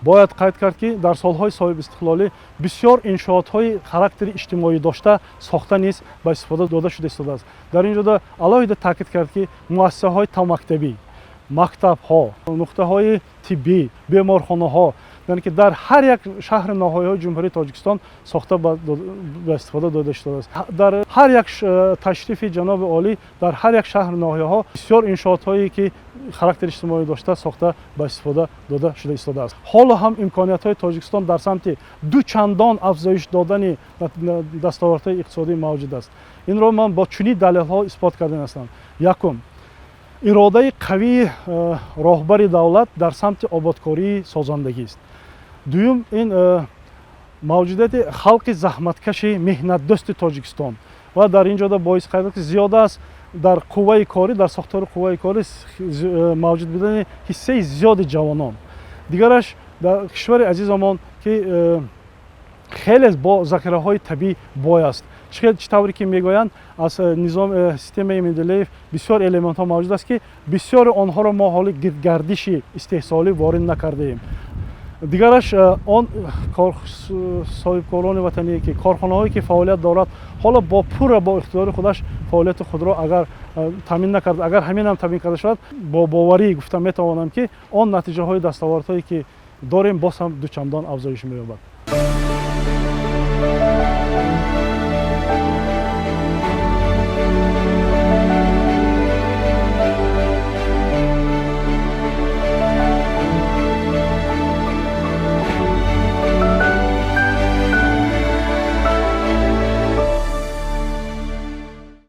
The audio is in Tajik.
Бояд қайд кард, ки дар солҳои соҳибистиқлолӣ бисёр иншоотҳои характери иҷтимоӣ дошта сохта низ ба истифода дода шуда истодааст. Дар ин ҷода алоҳида таъкид кард, ки муассисаҳои томактабӣ, мактабҳо, нуқтаҳои тиббӣ, беморхонаҳо, яъне ки дар ҳар як шаҳри ноҳияҳои Ҷумҳурии Тоҷикистон сохта ба истифода дода шудааст. Дар ҳар як ташрифи ҷаноби олӣ дар ҳар як шаҳри ноҳияҳо бисёр иншоотҳое, ки характери иҷтимоӣ дошта, сохта ба истифода дода шуда истодааст. Ҳоло ҳам имкониятҳои Тоҷикистон дар самти дучандон афзоиш додани дастовардҳои иқтисодӣ мавҷуд аст. Инро ман бо чунин далелҳо исбот кардан ҳастам. Якум, иродаи қавии роҳбари давлат дар самти ободкории созандагист. Дуюм, ин мавҷудияти халқи заҳматкаши меҳнатдӯсти Тоҷикистон. Ва дар ин ҷода боис қайд, ки зиёда аст дар қувваи корӣ, дар сохтори қувваи корӣ мавҷуд будани ҳиссаи зиёди ҷавонон. Дигараш, дар кишвари азизамон, ки хеле бо захираҳои табиӣ бой аст. Чӣ тавре ки мегӯянд, аз низом системаи Менделеев бисёр элементҳо мавҷуд аст, ки бисёри онҳоро мо ҳоли гардиши истеҳсолӣ ворид накардаем. Дигараш, он соҳибкорони ватание, ки корхонаҳое, ки фаъолият дорад, ҳоло бо пурра бо иқтидори худаш фаъолияти худро агар таъмин накард, агар ҳамин ҳам таъмин карда шавад, бо боварӣ гуфта метавонам, ки он натиҷаҳои дастовардҳое, ки дорем, боз ҳам дучандон афзоиш меёбад.